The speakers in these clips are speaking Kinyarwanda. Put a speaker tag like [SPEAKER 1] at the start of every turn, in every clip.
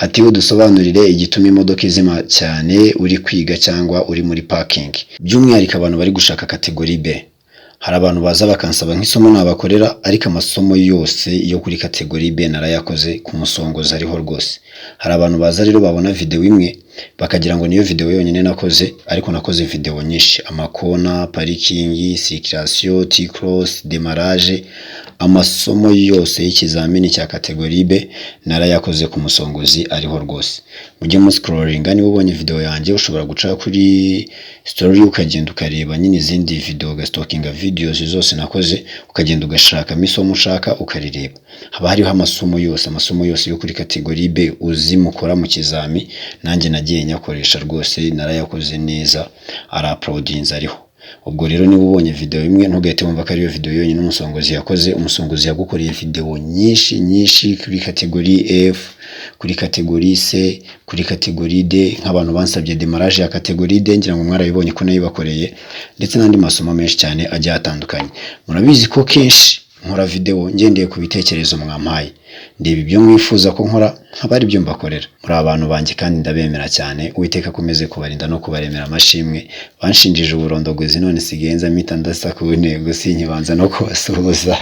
[SPEAKER 1] Ati: "Udusobanurire igituma imodoka izima cyane uri kwiga cyangwa uri muri parking, by'umwihariko abantu bari gushaka catégorie B." Hari abantu baza bakansaba nk'isomo nabakorera, ariko amasomo yose yo kuri catégorie B narayakoze ku Musongozi ariho rwose. Hari abantu baza rero babona video imwe bakagira ngo niyo video yonyine nakoze, ariko nakoze video nyinshi: amakona, parking, circulation, T-cross, démarrage. Amasomo yose y'ikizamini cya catégorie B narayakoze ku Musongozi ariho rwose. Mujye muscrollinga. Niba ubonye video yanjye, ushobora guca kuri story ukagenda ukareba nyine izindi video, ugastalkinga videos zose nakoze, ukagenda ugashakamo isomo ushaka ukarireba. Haba hariho amasomo yose, amasomo yose yo kuri catégorie B uzi mukora mu kizami, nanjye nagiye nyakoresha rwose, narayakoze neza, arauploadinze ariho. Ubwo rero niba ubonye video imwe, ntugahite wumva ko ariyo video yonyine Umusongozi yakoze. Umusongozi yagukoreye video nyinshi nyinshi kuri catégorie F, kuri catégorie C, kuri catégorie D. Nk'abantu bansabye démarrage ya catégorie D, ngira ngo mwarabibonye ko nayibakoreye, ndetse n'andi masomo menshi cyane agiye atandukanye. Murabizi ko kenshi nkora video ngendeye ku bitekerezo mwampaye, ndeba ibyo mwifuza ko nkora nkaba ari byo mbakorera. Muri abantu banjye kandi ndabemera cyane. Uwiteka akomeze kubarinda no kubaremera amashimwe. Banshinjije uburondogozi, none sigaye nza mpita ndasa ku ntego, sinkibanza no kubasuhuza.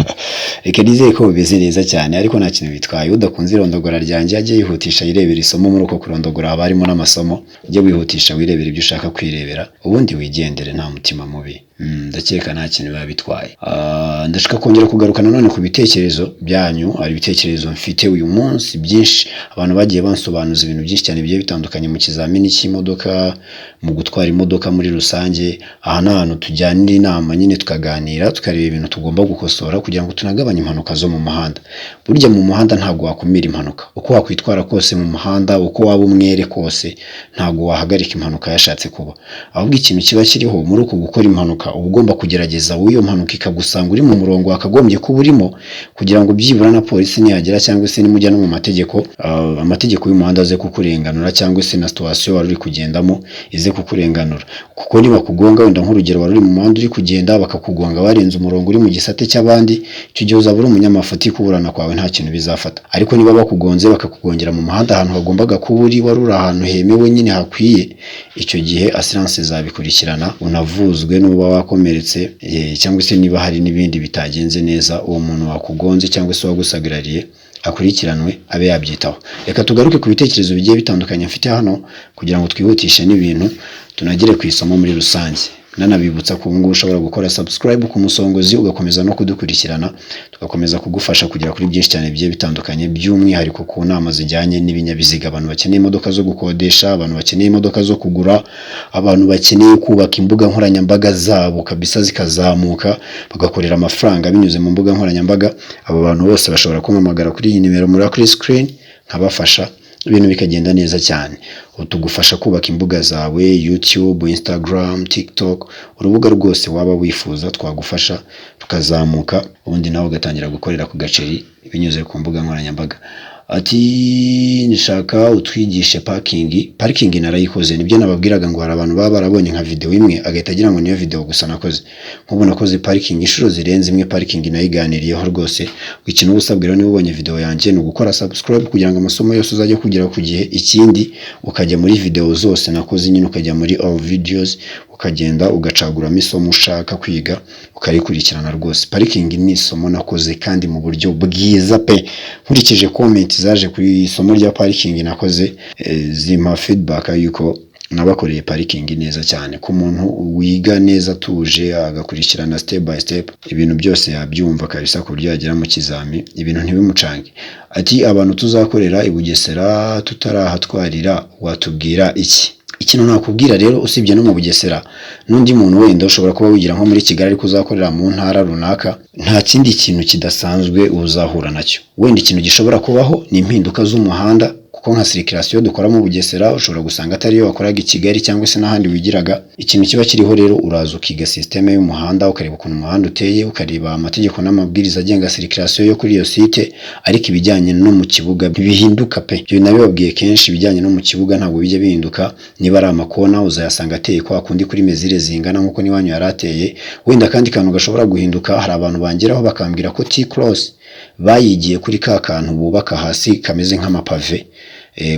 [SPEAKER 1] Reka nizere ko bumeze neza cyane, ariko nta kintu bitwaye. Udakunze irondogora ryanjye ajye yihutisha yirebera isomo. Muri uko kurondogora haba harimo n'amasomo. Ujye wihutisha wirebera ibyo ushaka kwirebera, ubundi wigendere nta mutima mubi. Ndakeka nta kintu biba bitwaye. Ndashaka kongera kugaruka nanone ku bitekerezo byanyu. Hari ibitekerezo mfite uyu munsi byinshi. Abantu bagiye bansobanuza ibintu byinshi cyane bigiye bitandukanye mu kizamini cy'imodoka, mu gutwara imodoka muri rusange. Aha ni ahantu tujyanira inama nyine, tukaganira, tukareba ibintu tugomba gukosora kugira ngo tunagabanye impanuka zo mu muhanda. Burya mu muhanda ntabwo wakumira impanuka. Uko wakwitwara kose mu muhanda, uko waba umwere kose, ntabwo wahagarika impanuka yashatse kuba. Ahubwo ikintu kiba kiriho muri uku gukora impanuka, uba ugomba kugerageza w'iyo mpanuka ikagusanga uri mu murongo wakagombye kuba urimo, kugira ngo byibura na polisi nihagera cyangwa se nimujya no mu mategeko, amategeko y'umuhanda aze kukurenganura, cyangwa se na situation wari uri kugendamo ize kukurenganura. Kuko nibakugonga, wenda nk'urugero wari uri mu muhanda uri kugenda, bakakugonga barenze umurongo uri mu gisate cy'abandi, icyo gihe uzaba uri umunyamafuti, kuburana kwawe nta kintu bizafata. Ariko niba bakugonze bakakugongera mu muhanda ahantu hagombaga kuba uri, wari uri ahantu hemewe nyine hakwiye, icyo gihe assurance zabikurikirana, unavuzwe n'uba wakomeretse, cyangwa se niba hari n'ibindi bitagenze neza, uwo muntu wakugonze cyangwa se wagusagarariye akurikiranwe, abe yabyitaho. Reka tugaruke ku bitekerezo bigiye bitandukanye mfite hano kugira ngo twihutishe n'ibintu, tunagere ku isomo muri rusange. Nanabibutsa ko ubu ngubu ushobora gukora subscribe ku Musongozi, ugakomeza no kudukurikirana, tugakomeza kugufasha kugera kuri byinshi cyane bigiye bitandukanye, by'umwihariko ku nama zijyanye n'ibinyabiziga: abantu bakeneye imodoka zo gukodesha, abantu bakeneye imodoka zo kugura, abantu bakeneye kubaka imbuga nkoranyambaga zabo kabisa zikazamuka, bagakorera amafaranga binyuze mu mbuga nkoranyambaga. Abo bantu bose bashobora kumpamagara kuri iyi nimero muri kuri screen, nkabafasha, ibintu bikagenda neza cyane. Ubu tugufasha kubaka imbuga zawe: YouTube, Instagram, TikTok, urubuga rwose waba wifuza twagufasha tukazamuka, ubundi nawe ugatangira gukorera ku gaceri binyuze ku mbuga nkoranyambaga. Ati: "Nshaka utwigishe parking." Parking narayikoze. Nibyo nababwiraga ngo hari abantu baba barabonye nka video imwe, agahita agira ngo niyo video gusa nakoze. Nk'ubu nakoze parking inshuro zirenze imwe, parking nayiganiriyeho rwose. Ikintu uba usabwa rero niba ubonye video yanjye ni ugukora subscribe kugira ngo amasomo yose uzajye kugera ku gihe. Ikindi, ukajya muri video zose nakoze nyine, ukajya muri all videos, ukagenda ugacaguramo isomo ushaka kwiga, ukarikurikirana rwose. Parking ni isomo nakoze kandi mu buryo bwiza pe. Nkurikije comment zaje ku isomo rya parking nakoze, zimpa feedback yuko nabakoreye parking neza cyane. Ku muntu wiga neza atuje, agakurikirana step by step, ibintu byose yabyumva kabisa, ku buryo yagera mu kizami ibintu ntibimucange. Ati: "Abantu tuzakorera i Bugesera tutarahatwarira watubwira iki?" Ikintu nakubwira rero, usibye no mu Bugesera, n'undi muntu wenda ushobora kuba wigira nko muri Kigali ariko uzakorera mu ntara runaka, nta kindi kintu kidasanzwe uzahura nacyo. Wenda ikintu gishobora kubaho ni impinduka z'umuhanda, kuko nka circulation dukora mu Bugesera ushobora gusanga atari yo wakoraga i Kigali cyangwa se n'ahandi wigiraga. Ikintu kiba kiriho rero, uraza ukiga système y'umuhanda, ukareba ukuntu umuhanda uteye, ukareba amategeko n'amabwiriza agenga circulation yo kuri iyo site, ariko ibijyanye no mu kibuga ntibihinduka pe. Ibyo nabibabwiye kenshi, ibijyanye no mu kibuga ntabwo bijya bihinduka. Niba ari amakona, uzayasanga ateye kwa kundi kuri mesure zingana nk'uko n'iwanyu yari ateye. Wenda akandi kantu gashobora guhinduka, hari abantu bangeraho bakambwira ko T-cross bayigiye kuri ka kantu bubaka hasi kameze nk'amapave.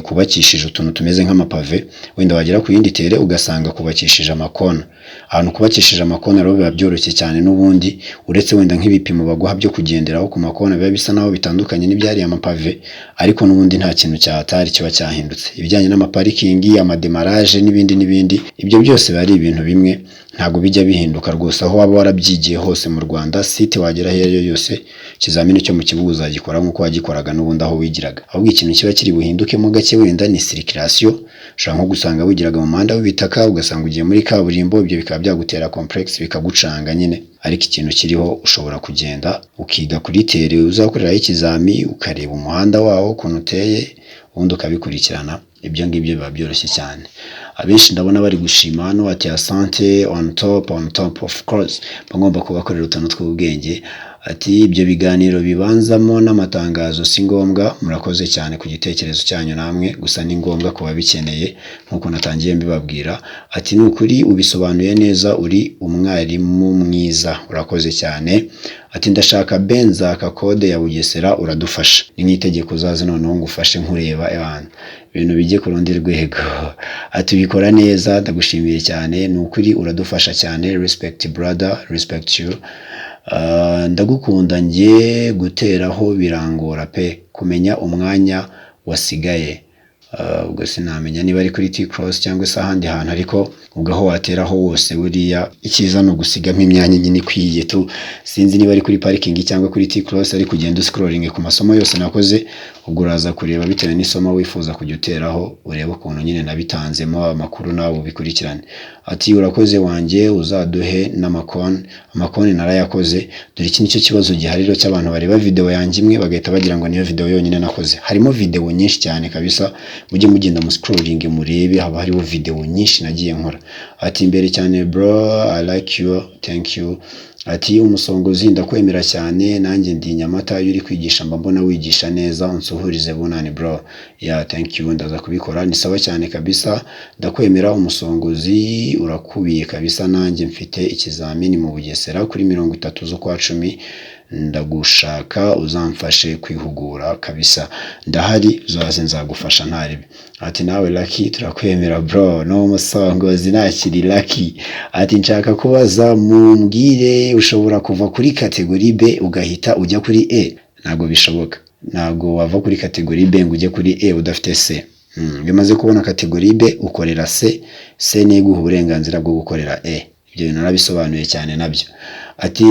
[SPEAKER 1] kubakishije utuntu tumeze nk'amapave, wenda wagera ku yindi terrain ugasanga kubakishije amakona. Ahantu kubakishije amakona rero biba byoroshye cyane n'ubundi, uretse wenda nk'ibipimo baguha byo kugenderaho ku makona biba bisa naho bitandukanye n'ibyariye amapave, ariko n'ubundi nta kintu cyahatari kiba cyahindutse. Ibijyanye n'amaparikingi, amadémarrage n'ibindi n'ibindi, ibyo byose biba ari ibintu bimwe, ntabwo bijya bihinduka rwose. Aho waba warabyigiye hose mu Rwanda, site wagera aho ariyo yose, ikizamini cyo mu kibuga uzagikora nk'uko wagikoraga n'ubundi aho wigiraga. Ahubwo ikintu kiba kiri buhindukemo gake wenda ni circulation. Ushobora nko gusanga wigiraga mu muhanda w'ibitaka, ugasanga ugiye muri kaburimbo, ibyo bikaba byagutera complexe, bikagucanga nyine. Ariko ikintu kiriho, ushobora kugenda ukiga kuri terrain uzakoreraho ikizami, ukareba umuhanda wawo ukuntu uteye, ubundi ukabikurikirana. Ibyo ngibyo biba byoroshye cyane. Abenshi ndabona bari gushima hano, ati "Asante, on top, on top." Of course mba ngomba kubakorera utuntu tw'ubwenge. Ati "Ibyo biganiro bibanzamo n'amatangazo si ngombwa." Murakoze cyane ku gitekerezo cyanyu namwe, gusa ni ngombwa ku babikeneye nk'uko natangiye mbibabwira. Ati "Ni ukuri ubisobanuye neza, uri umwarimu mwiza." Urakoze cyane. Ati "Ndashaka benzaka kode ya Bugesera, uradufasha." Ni nk'itegeko, uzaze noneho ngufashe nkureba, ebana ibintu bijye ku rundi rwego. Ati "Ubikora neza, ndagushimiye cyane, ni ukuri uradufasha cyane." Respect brother, respect you. Ndagukunda njye, guteraho birangora pe, kumenya umwanya wasigaye. Ubwo sinamenya niba ari kuri T-cross cyangwa se ahandi hantu, ariko ubwo aho wateraho wose buriya icyiza ni ugusigamo imyanya nyine ikwiye tu. Sinzi niba ari kuri parikingi cyangwa kuri T-cross, ariko ugenda uscrolling ku masomo yose nakoze, ubwo uraza kureba bitewe n'isomo wifuza kujya uteraho, urebe ukuntu nyine nabitanzemo amakuru, nawe ubikurikirane. Ati "Urakoze wanjye, uzaduhe n'amakoni." Amakoni narayakoze. Dore iki nicyo kibazo gihari rero cy'abantu bareba video yanjye imwe bagahita bagira ngo niyo video yonyine nakoze. Harimo video nyinshi cyane kabisa, mujye mugenda mu scrolling murebe, haba hariho video nyinshi nagiye nkora. Ati "Imbere cyane bro, I like you." Thank you. Ati "Umusongozi, ndakwemera cyane, nanjye ndi Nyamata, iyo uri kwigisha mba mbona wigisha neza, unsuhurize Bunani bro." Yeah, thank you, ndaza kubikora. Ni sawa cyane kabisa, ndakwemera umusongozi, urakubiye kabisa. Nanjye mfite ikizamini mu Bugesera kuri 30 z'ukwa 10, ndagushaka uzamfashe kwihugura kabisa. Ndahari, uzaze nzagufasha ntaribi. Ati "Nawe Lucky turakwemera bro." No musongozi nakiri Lucky. Ati "Nshaka kubaza, mumbwire, ushobora kuva kuri catégorie B ugahita ujya kuri E?" Ntabwo bishoboka, ntabwo wava kuri catégorie B ngo ujye kuri E udafite C. Iyo umaze kubona catégorie B ukorera C, C niyo iguha uburenganzira bwo gukorera E. Ibyo bintu narabisobanuye cyane nabyo. Ati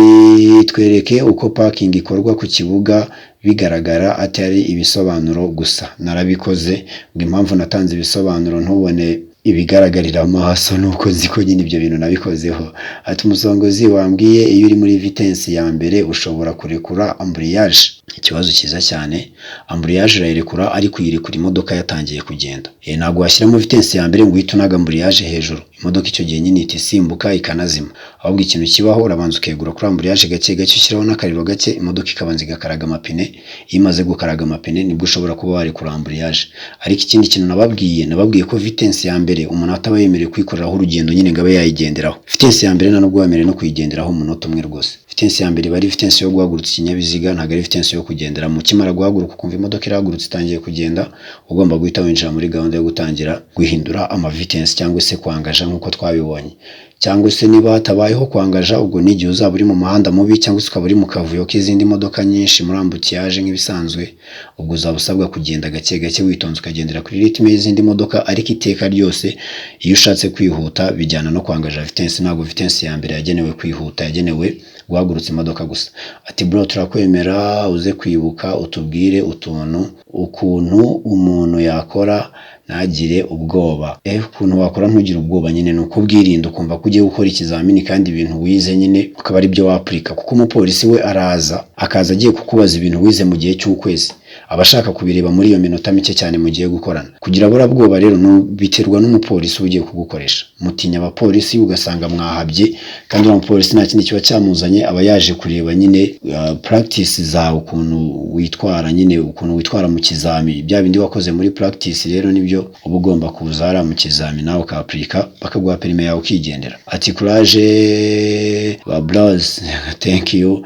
[SPEAKER 1] "Twereke uko parking ikorwa ku kibuga bigaragara, atari ibisobanuro gusa." Narabikoze. Ngo impamvu natanze ibisobanuro ntubone ibigaragarira amaso nuko nzi ko nyine ibyo bintu nabikozeho. Ati "Umusongozi, wambwiye iyo uri muri vitesse ya mbere ushobora kurekura embrayage?" Ikibazo cyiza cyane. Embrayage urayirekura, ariko uyirekura imodoka yatangiye kugenda. Ntabwo washyiramo vitesse ya mbere ngo uhite unaga embrayage hejuru. Imodoka icyo gihe nyine ihita isimbuka ikanazima. Ahubwo ikintu kibaho, urabanza ukegura kuri embrayage gake gake, ushyiraho n'akariro gake, imodoka ikabanza igakaraga amapine. Iyo imaze gukaraga amapine nibwo ushobora kuba warekura embrayage. Ariko ikindi kintu nababwiye ko vitesse ya mbere umuntu ataba yemerewe kuyikoreraho urugendo nyine ngo abe yayigenderaho. Vitesse ya mbere nta nubwo wemerewe no kuyigenderaho umunota umwe rwose. Vitesse ya mbere iba ari vitesse yo guhagurutsa ikinyabiziga, ntabwo ari vitesse yo kugenderamo. Ukimara guhaguruka ukumva imodoka irahagurutse itangiye kugenda, ugomba guhita winjira muri gahunda yo gutangira guhindura amavitesse cyangwa se kwangaja nk'uko twabibonye. Cyangwa se niba hatabayeho kwangaja, ubwo n'igihe uzaba uri mu muhanda mubi cyangwa se ukaba uri mu kavuyo k'izindi modoka nyinshi muri embouteillage nk'ibisanzwe, ubwo uzaba usabwa kugenda gake gake witonze, ukagendera kuri rythme y'izindi modoka. Ariko iteka ryose iyo ushatse kwihuta bijyana no kwangaja vitesse. Ntabwo vitesse ya mbere yagenewe kwihuta, yagenewe guhagurutsa imodoka gusa. Ati "Bro, turakwemera, uze kwibuka utubwire utuntu ukuntu umuntu yakora ntagire ubwoba." Ukuntu wakora ntugire ubwoba nyine ni ukubwirinda, ukumva ko ugiye gukora ikizamini kandi ibintu wize nyine ukaba ari byo wapurika, kuko umupolisi we araza akaza agiye kukubaza ibintu wize mu gihe cy'ukwezi, aba ashaka kubireba muri iyo minota mike cyane mugiye gukorana. Kugira buriya bwoba rero biterwa n'umupolisi uba ugiye kugukoresha. Mutinya abapolisi ugasanga mwahabye, kandi uriya mupolisi nta kindi kiba cyamuzanye, aba yaje kureba nyine practice zawe, ukuntu witwara nyine, ukuntu witwara mu kizami. Bya bindi wakoze muri practice rero nibyo uba ugomba kuza hariya mu kizami nawe ukapurika, bakaguha permis yawe ukigendera. Ati "Courage ba bros." Thank you.